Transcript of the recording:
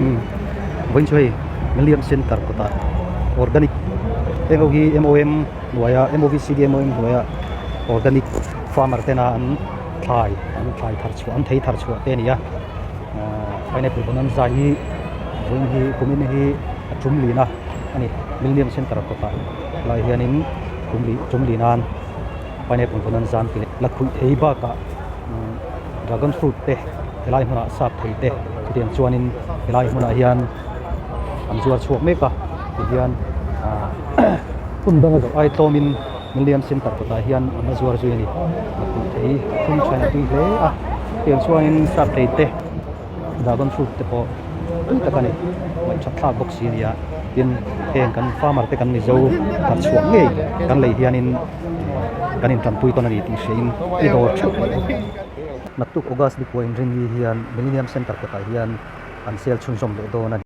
Umm vawiin chu hei Milliam Center kawtah organic heng ho hi M_O_M hnuaia M_O_V_C_D_M_O_M hnuaia organic farmer tena an thlai an thlai thar chhuah an thei thar chhuah te a ni a ahh pineapple bonanza hi vawiin hi kumin hi a tum lin a a ni Milliam Center kawtah lai hianin tum lih tum lih nan pineapple bonanza an ti leh la khuih thei bakah umm dragon fruit te helai hmunah sap thei te chutiang chuanin helai hmunah hian an zuar chhuak mek a tihian ah hun danga zawrh ai tlawmin Milliam Center kawtah hian an la zuar zui a ni a khuih thei a thum thain a tui hle a chutiang chuanin sap thei te dragon fruit te pawh tui tak a ni ngaihthat thlak bawk si a ni a tin heng kan farmer te kan mizo thar chhuah ngei kan lei hianin kan intanpui tawn a ni tih hriain i dawr theuh mai bawk. Naktuk August ni pawhin rinni hian Millennium Center kawtah hian an sale chhunzawm leh dawn a ni.